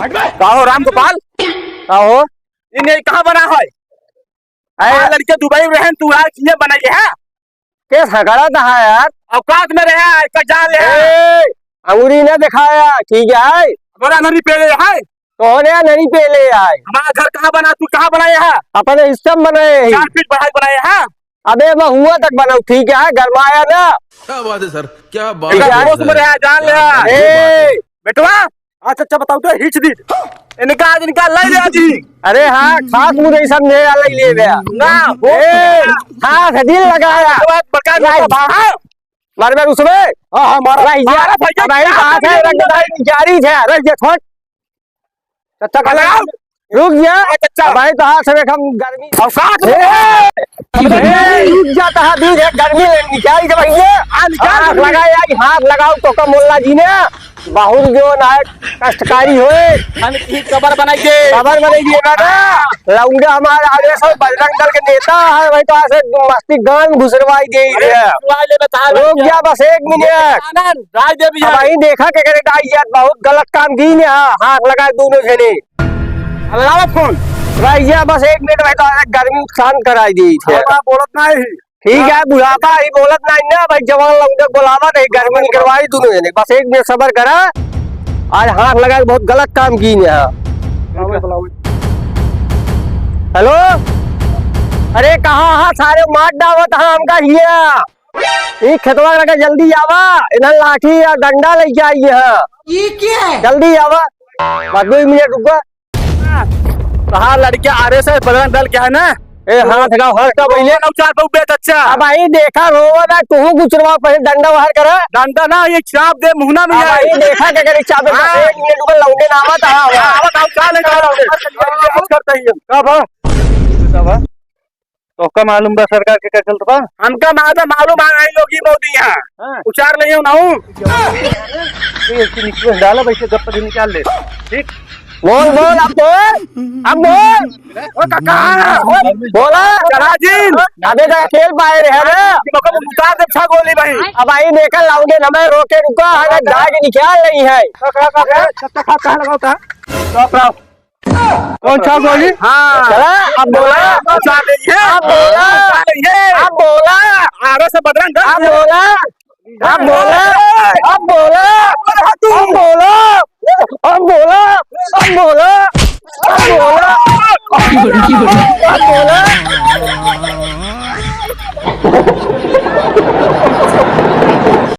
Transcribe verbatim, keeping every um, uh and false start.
का हो राम गोपाल? का हो? इन्हें कहाँ बना है? अरे हाँ, लड़के दुबई में रहे, तू आज किए बनाई है? के झगड़ा कहाँ है यार? औकात में रहे, इसका जान ले। ए, अंगूरी ना दिखाया, ठीक है? हमारा नहीं पहले है। कौन है नहीं पहले आए? हमारा घर कहाँ बना, तू कहाँ बनाए है? अपने हिस्सा में बनाए हैं। चार फीट बढ़ाई बनाए है। अबे मैं हुआ तक बनाऊ, ठीक है? गरमाया ना। क्या बात है सर, क्या बात ठीक है? है। होश में रहे, जान ले। क्या बात है, ए! बेटवा, अच्छा, अच्छा, बताओ तो, हिच दी। इनका आज इनका लाई ले दी। अरे हाँ, खास मुझे ही समझे या लाई ले गया। ना, वो ए, हाँ, दिल लगाया। बात बड़का नहीं। बा, हाँ। मार, मार उसमें। हाँ, हाँ, मारा। भाई, मारा, भैया, भाई, क्या बात है, बात है? रंगदारी जारी है। अरे, ये छोड़। चाचा, लगाओ। रुक जा। हाँ, चाचा। भाई, तो हाथ से देख, हम गर्मी। और साथ में ए! अबे, रुक जा, तो हाथ दे, गर्मी लगनी क्या है, जब ये हाँ, निकाल हाथ दे। लगाए, आई, हाथ लगाओ, तो कम मोल्ला जी ने। बहुत जो ना है, कष्टकारी होए। हम की कबर बनाई दे। कबर बनाई दिए ना, ना। लौंडा हमारा आगे से बजरंग दल के नेता है, भाई, तो ऐसे मस्ती गान घुसरवाई दे अरे, दिया। घुसरवाई ले, बता दे रुक क्या। जा, बस एक मिनट। आनंद, राजदेव अब भैया। भाई, देखा के करे, आई यार, बहुत गलत काम की ने, हाँ, हाथ लगाए दोनों जने। अब लगाओ फोन। भाई, ये बस एक मिनट भाई, तो आज गर्मी शांत कराई दी थे। अब आप बोलत ना ही। ठीक है, बुढ़ापा ही बोलत ना ही ना भाई, जवान लोग के बुलावा नहीं, गर्मी निकलवाई दोनों जने। बस एक मिनट सबर करा, आज हाथ लगा के बहुत गलत काम की ने। बुलाओ, बुलाओ। हेलो, अरे कहाँ हा सारे मार डावत हा हमका हिया। ई खेतवा लगा जल्दी आवा, इधर लाठी या डंडा लेके आई है। ये क्या है? जल्दी आवा, बस दो मिनट रुका। कहा लड़के आरएसएस बजरंग दल के है ना? ए, हाथ लगाओ, हाथ का भैया। नौ चार पे उबे, अच्छा। अब आई देखा, रोवा ना, तू गुजरवा, पहले डंडा बाहर करा। डंडा ना, ये चाप दे मुहना में अब है। आई देखा, क्या करे, चाप दे, हाँ। एक मिनट रुका, लौंडे ना आवत, हाँ, हाँ। आवत, आओ, चाल, चाल, चाल। करता ही है। का बा? का बा? तोहका मालूम बा सरकार के का चलत बा? हमका मालूम, मालूम आ रही होगी मोदी यहाँ। हाँ। उचार ले ना हूँ। ये इसकी निकल डाला, वैसे गप से निकाल ले। ठीक? बोल, बोल, अब बोल, अब बोल। ओ काका, बोला। राजीव। अबे तो खेल पाए रहे ना। ये मौका में उतार दे छह गोली भाई। अब आई देखा लाउंडे हमें रोके रुका है ना, जाके निकाल रही है। का, का, का, का, का, कहाँ लगाओ था? कौन सा गोली? हाँ। चला, अब बोला। बचा लेंगे। अब बोला। बचा लेंगे। अब बोला। आरो से बदरंग कर अब दिया। बोला। अब बोला।